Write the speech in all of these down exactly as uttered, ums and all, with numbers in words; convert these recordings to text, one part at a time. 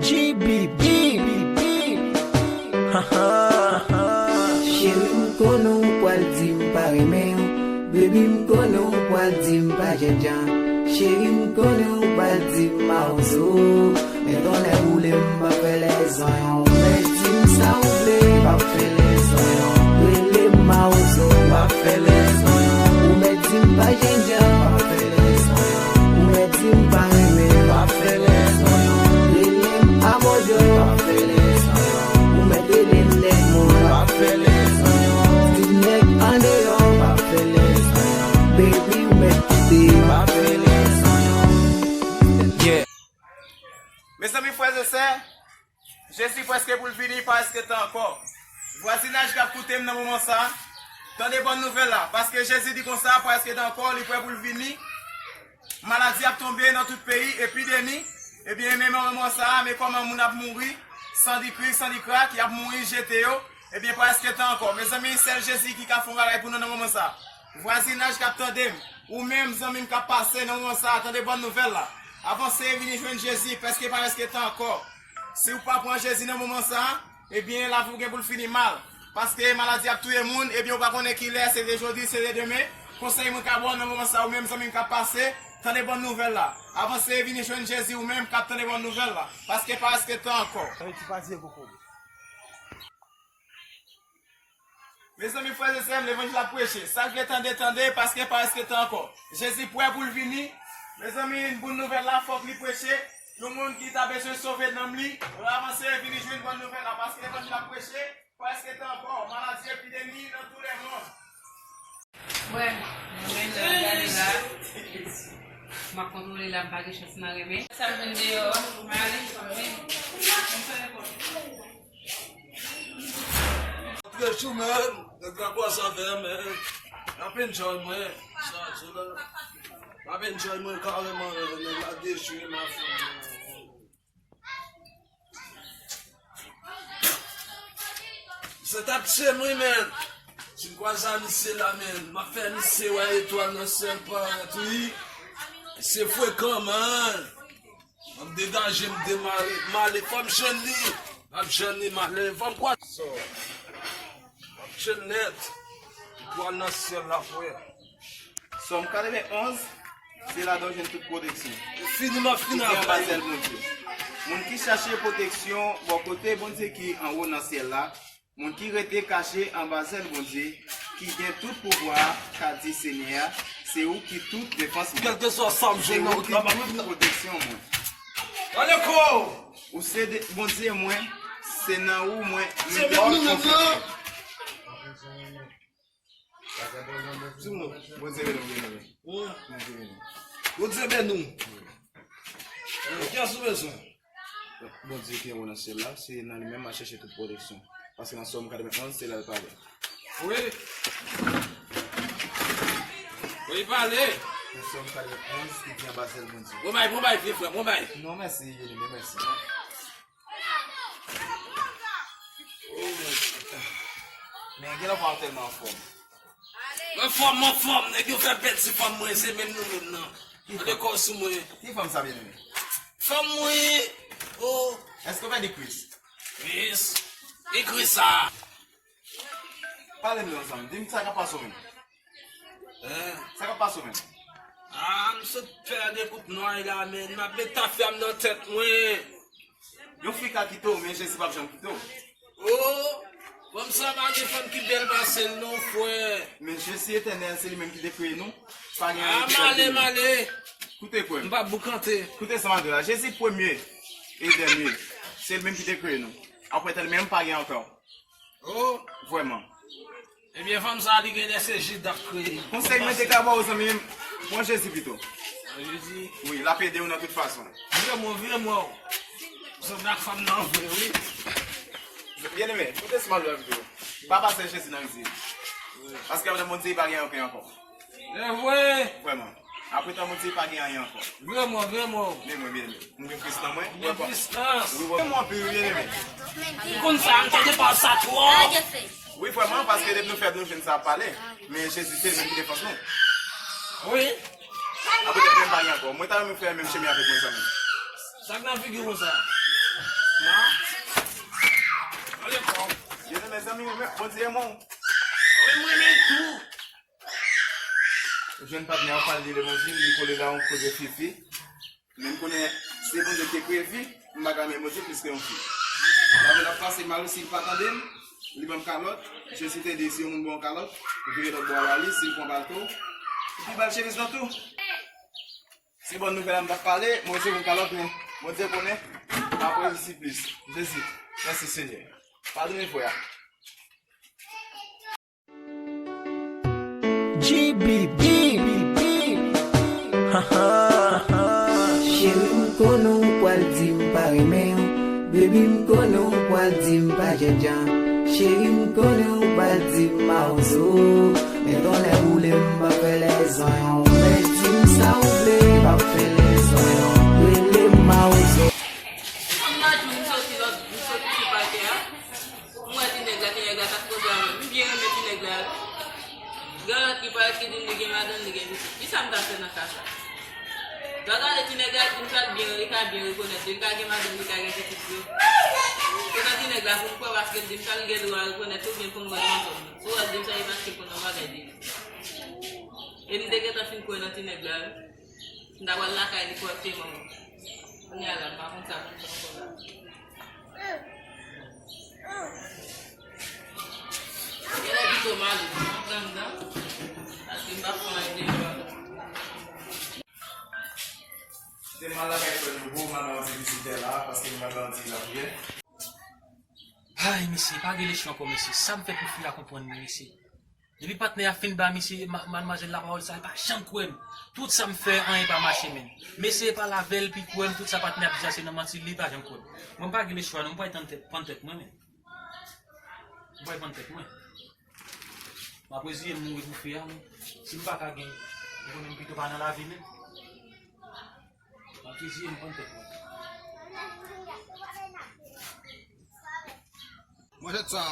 G B B. Cheri, m konnen w pral di m pa renmen w. Baby, m konnen w pral di m pa jènjan. Cheri, m konnen w pral di m mawozo. Men tonnè boule m, m pa fè lèzanyon. Ou mèt di m sa w vle, m pa fè lèzanyon. Rele m mawozo, m pa fè lèzanyon. Ou mèt di m pa jènjan, m pa fè lèzanyon. Ou mèt di m pa renmen, m pa fè lèzanyon. Rele m amòdyo, m pa fè lèzanyon. Ou mèt rele m nèg mòn, m pa fè lèzanyon. Di nèg andeyò, m pa fè lèzanyon. Baby, ou mèt kite, m pa fè lèzanyon. Yeah. Mezanmi, frè e sè, Jezi prèske pou l vini, pa rèske tan ankò. Vwazinaj k ap koute m nan moman sa a, tande bòn nouvèl la, paske Jezi di konsa, pa rèske tan ankò, li prè pou l vini. Maladi ap tonbe nan tout peyi, epidemi. Ebyen, men moman sa a, men kòman moun ap mouri, san di krik, san di krak, y ap mouri, jete yo. Ebyen, pa rèske tan ankò. Mezanmi, sèl Jezi ki ka fè yon bagay pou nou nan moman sa a. Vwazinaj k ap tande m, ou menm zanmi m k ap pase nan moman sa a, tande bòn nouvèl la. Avanse, vini jwenn Jezi, pèske pa rèske tan ankò. Si w pa pran Jezi nan moman sa a, ebyen, lavi w gen pou l fini mal. Paske maladi ap touye moun, ebyen, ou pa konnen kilè, se de jodi, se de demen. Konsèy mwen ka ba w nan moman sa a, ou menm zanmi m k ap pase, tande bòn nouvèl la. Avanse, vini jwenn Jezi, ou menm k ap tande bòn nouvèl la. Paske pa rèske tan ankò. Mezanmi, frè e sè m, levanjil ap preche. Sa k vle tande, tande, paske pa rèske tan ankò. Jezi prè pou l vini. Mezanmi, bon nouvèl la, fòk li preche. Yon moun ki ta bezwen sove nanm li, avanse, vini jwenn bòn nouvèl la, paske levanjil ap preche. Pa rèske tan ankò. Maladi, epidemi, nan tou lè mond. Wè, mwen menm, lè m gade la, m ap kontwole la, m pa gen chans nan renmen. Sa m jwenn deyò a, m ale, m vini. Antre sou men, nèg la kwaze avè m, men. M ap enjoy mwen, sa, sa la. M ap enjoy mwen kareman, nèg la detwi m a fon. Se t ap tye m, wi, men. Si m kwaze a misye la, men, m ap fè misye wè etwal nan syèl parèt, wi. Misye frekan, man. Ban m degaje m, demare, m ale, fò m jwenn li. M ap jwenn li, m ale, fò m kwa-, so, m ap jwenn nèt. Etwal nan syèl la, frè. Sòm katrevenn-onz, se ladan w jwenn tout pwoteksyon. E fini, m ap fini avè yo. Ki gen anba zèl Bondye. Moun ki chache pwoteksyon bò kote Bondye ki anwo nan syèl la, moun ki rete kache anba zèl Bondye, ki gen tout pouvwa a, ka di Senyè a, se ou ki tout defans mwen. Kèlkeswa sa m jwenn nan wout la, m ap fini. Se ou ki tout pwoteksyon mwen. Aleko! Ou se de-, Bondye mwen, se nan ou mwen mete tout konfyans mwen. Bondye beni w, beni w. Bondye beni w. Bondye beni w. Kiyès ou bezwen? Bondye ki anwo nan syèl la, se nan li menm m ap chèche tout pwoteksyon. Paske nan Sòm katrevenn-onz, se la l pale. Wi. Wi, pale. Nan Sòm katrevenn-onz, ki di anba zèl Bondye. Bon bay, bon bay, vye frè, bon bay. Non, mèsi, byeneme, mèsi. Men gen lè w pa tèlman anfòm. Anfòm, anfòm, nèg yo fè pèdi fanm mwen, se menm nou menm nan. Mete kò w sou mwen. Ki fanm sa, byeneme? Fanm mwen, o. Èske w pèdi kwis? Kwis? Ki kwis sa? Pale m non, zanmi. Di m sa k ap pase w menm. Hein? Sa k ap pase w menm? Ah, m sot fè de kout nway la, men m ap met tafya m nan tèt mwen. Yon fi ka kite w, men Jezi p ap janm kite w. Oh, fanm sa pa gen fanm ki bèl pase l non, frè. Men Jezi etènèl, se li menm ki te kreye nou. Pa gen anyen ki pèdi nou. Ah, m ale, m ale. Koute, frè m. M p ap boukante. Koute sa m ap di w la. Jezi premye e dènye. Se li menm ki te kreye nou. Apre tèl menm, pa gen ankò. Oh! Vrèman. Ebyen, fanm sa a, li genlè se Jida k kreye l. Konsèy mwen te ka ba w, zanmi m, pran Jezi pito. Pran Jezi? Wi, l ap ede w nan tout fason. Vire mwen, vire mwen. Zanmi ak fanm nan vre, wi. Byeneme, koute sa m ap di w la pito. Pa pase Jezi nan rizib. Paske avèk Bondye, pa gen anyen ankò. Se vre. Vrèman. Apre tan Bondye, pa gen anyen ankò. Vire mwen, vire mwen. Men mwen, byeneme. M gen Kris nan mwen. M gen Kris nan. Wi, vrèman, anpil, byeneme. Ou konn sa, m tande pawòl sa twòp. Wi, vrèman, paske depi nou fèt, nou jwenn sa ap pale. Men Jezi se li menm ki defans nou. Wi. Apre tan mwen pa gen ankò. Mwen ta renmen fè menm chemen avèk mwen, zanmi. Sa k nan figi w konsa? Mezanmi, mwen menm, Bondye renmen w. Mwen, mwen renmen tou. Ou jwenn patnè w pale de levanjil, li kole la, yon koze fifi. Men m konnen se Bondye ki te kreye fi, m pa ka renmen Bondye plis ke yon fi. Sa vle l ap pase mal wi, si l pa tande m, li ban m kalòt, Jezi te di si yon moun ba w yon kalòt, vire lòt bò a ba li, si l pran bato, epi ba l chemiz lan tou. Se bòn nouvèl la m t ap pale, mwen resevwa yon kalòt, men Bondye konnen, m ap reyisi plis. Jezi, mèsi Senyè. Padone frè a. G B B. Ha, ha, ha. Cheri, m konnen w pral di m pa renmen w. Baby, m konnen w pral di m pa djèdjan. Cheri, m konnen w pral di m mawozo. Men tonnè boule m, m pa fè lèzanyon. Ou mèt di m sa w vle, m pa fè lèzanyon. Rele m mawozo. Fanm nan di m soti lòt, m soti sou pakè a. M wè ti nèg la, ti nèg la t ap koze avè m. M byen renmen ti nèg la wi. Gen lòt ki parèt ki di m li gen madanm, li gen pitit. Kisa m ta fè nan ka sa? Lè w gade ti nèg la, di m sa l byen, li ka byen rekonèt li. Li ka gen madanm, li ka gen pitit vre. Se nan ti nèg la pou m kwè paske l di m sa l gen dwa rekonèt oubyen pou m wè nan zòn nan. Si w wè l di m sa, e paske l konn yon bagay de li. E m te gentan fin kwè nan ti nèg la wi. M ta pral lakay li kòrèkteman. Kounye a la, m pa konn sa pou m fè ankò la. Genlè pito m ale, m antre anndan, paske m p ap fè anyen deyò a. Te mal lakay frè Nouvo, m al nan yon ti vizitè la, paske m al nan yon ti lapriyè. Ay, mesye, pa gen lechon ankò, mesye. Sa m fè pou fi a konprann mwen, mesye. Depi patnè a fin ba misye, ma- madmwazèl la pawòl sa, li pa janm kwè m. Tout sa m fè, anyen pa mache, menm. M eseye pale avè l, li kwè m, tout sa patnè a ap di a se nan manti, li pa janm kwè m. Mwen m pa gen lechwa non, m pral tann tèt, pann tèt mwen, menm. M pral pann tèt mwen. M ap reziye m mouri pou fi a, men. Si m pa ka gen, m konnen m pito pa nan lavi, menm. M ap reziye m pann tèt mwen. Manchèt sa,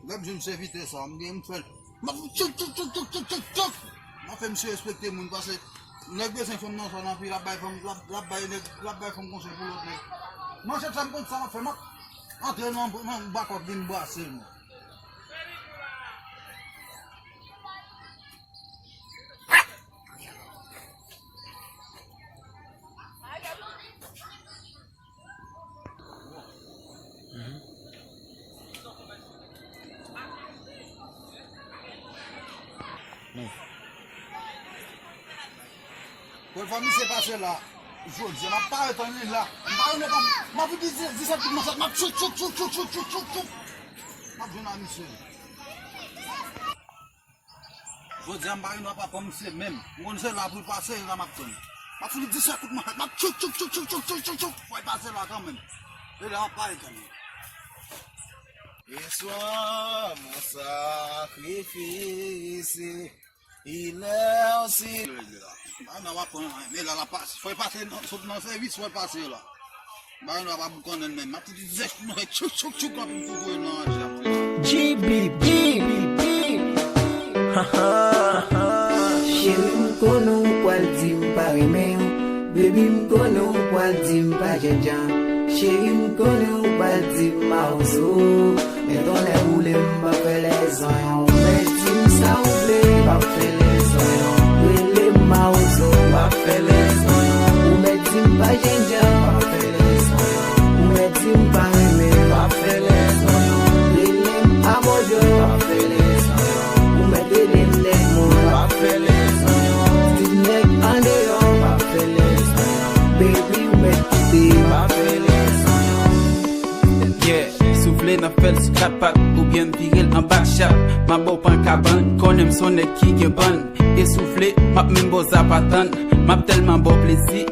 lè m jwenn sèvitè sa, m gen m fè l. M ap tchouk tchouk tchouk tchouk tchouk tchouk tchouk. M ap fè misye respekte moun, paske nèg bezwen fanm nan zòn anpil, l ap bay fanm, l ap, l ap bay nèg, l ap bay fanm konsèy pou lòt nèg. Manchèt sa, m konn sa m ap fè, m ap antre nan, nan bakòt li, m brase l. Premye fwa misye pase la, jodi a, m ap parèt an li la. M pa renmen pa, m ap di disèt kout manchèt, m ap tchouk tchouk tchouk tchouk tchouk tchouk tchouk. M ap jwenn a misye. Jodi a m pa gen dwa pa pran misye menm. M konn se la pou l pase, e la m ap tann. M ap fout li disèt kout manchèt, m ap tchouk tchouk tchouk tchouk tchouk tchouk tchouk tchouk. Fò l pase la kanmenm. E la m ap pale kanmenm. Histoire, mon sacrifice, il est aussi. Ba nan w ap pran, men la l ap pase. Fò l pase, sot nan sèvis, fò l pase la. Bagay nou ap ap konnen menm. M ap di zèch nou fè tchouk tchouk tchouk la pou m tou voye nan ranje ap fè. G B B. Ha, ha, ha. Cheri, m konnen w pral di m pa renmen w. Baby, m konnen w pral di m pa djèdjan. Cheri, m konnen w pral di m mawozo. Men tonnè boule m, m pa fè lèzanyon. Ou mèt di m sa w vle, m pa fè lèzanyon. Rele m mawozo, m pa fè lèzanyon. Ou mèt di m pa jènjan, m pa fè lèzanyon. Ou mèt di m pa renmen, m pa fè lèzanyon. Rele m abòdò, m pa fè lèzanyon. Ou mèt rele m nèg mòn, m pa fè lèzanyon. Di m nèg andeyò, m pa fè lèzanyon. Baby, ou mèt kite, m pa fè lèzanyon. Yeah, si w vle n ap fè l sou kat pat oubyen n vire l anba chap. M ap ba w pran kabann, konnen m se yon nèg ki gen bann. E si w vle, m ap menm ba w zapatann. M ap tèlman ba w plezi.